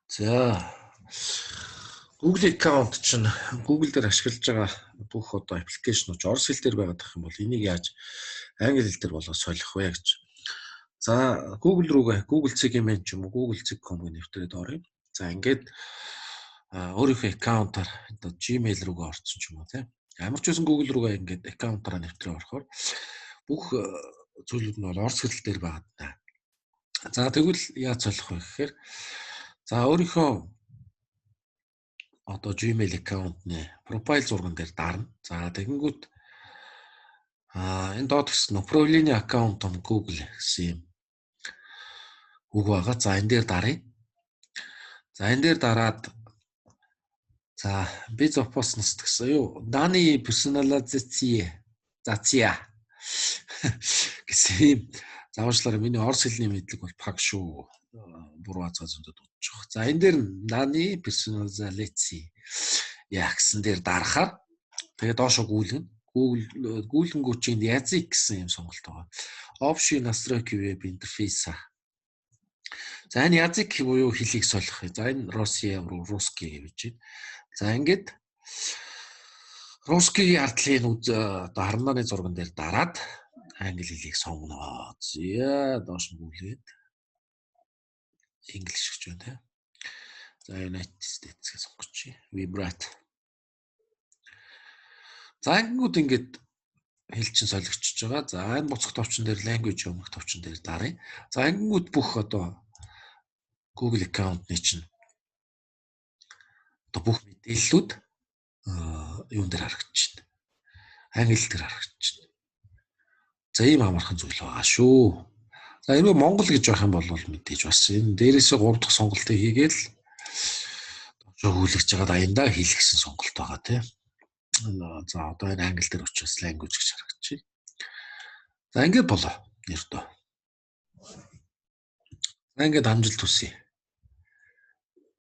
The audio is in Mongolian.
За, Google account чинь Google дээр ашиглаж байгаа бүх одоо application ууд орос хэл дээр байгаад байх юм бол энийг яаж англи хэл дээр болгож солих вэ гэж. За, Google рүүгээ Google цэг mn ч юм уу, Google.com гэх нэвтрээд оръё. За, ингээд өөрийнхөө account аар одоо Gmail рүүгээ орсон ч юм уу, тийм. Ямар ч байсан Google рүүгээ ингээд account аараа нэвтрээ орохоор бүх зүйлүүд нь бол орос хэл дээр байгаа даа. За, тэгвэл яаж солих вэ гэхээр, за, өөрийнхөө одоо Gmail account ны profile зурган дээр дарна. За, тэгэнгүүт энэ доод гэсэн "Управление аккаунтом Google" гэсэн юм үг байгаа. За, энэ дээр даръя. За, энэ дээр дараад, за, "Безопасность" гэсэн юу, "Данные персонализация" зация гэсэн юм зааварчлаараа. Миний орос хэлний мэдлэг бол паг шүү. Буруу азгаа зөндөд удчих. За, энэ дээр "Данные персонализации" яа гэсэн дээр дарахаар тэгээ доошо гүйлгэн. Google гүйлгэнгүү чинь "Язык" гэсэн юм сонголт байгаа. "Общие настройки веб интерфейса". За, энэ "Язык" буюу хэлийг солих. За, энэ Россия руу "Русский" гэж байна. За, ингээд "Русский" ардлын одоо харандааны зурган дээр дараад англи хэлийг сонгоно. За, доош нь гүйлгээд English гэж байна, тийм. За, United States гэж сонгочих. Выбрать. За, ингэнгүүт ингээд хэл чинь солигдчихож байгаа. За, энэ буцах товчон дээр, language өмнөх товчон дээр даръя. За, ингэнгүүт бүх одоо Google account-ны чинь одоо бүх мэдээллүүд юун дээр харагдаж байна? Англи дээр харагдаж байна. За, ийм амархан зүйл байгаа шүү. За, энэгүй Монгол гэж байх юм бол мэдээж бас энэ дээрээсээ 3 дахь сонголтыг хийгээл доошоо хүлэгж байгаа аяндаа хэл гэсэн сонголт байгаа, тийм. За, одоо энэ англи дээр учраас language гэж харагдаж байна. За, ингээд болоо нэрдөө. За, ингээд амжилт хүсье.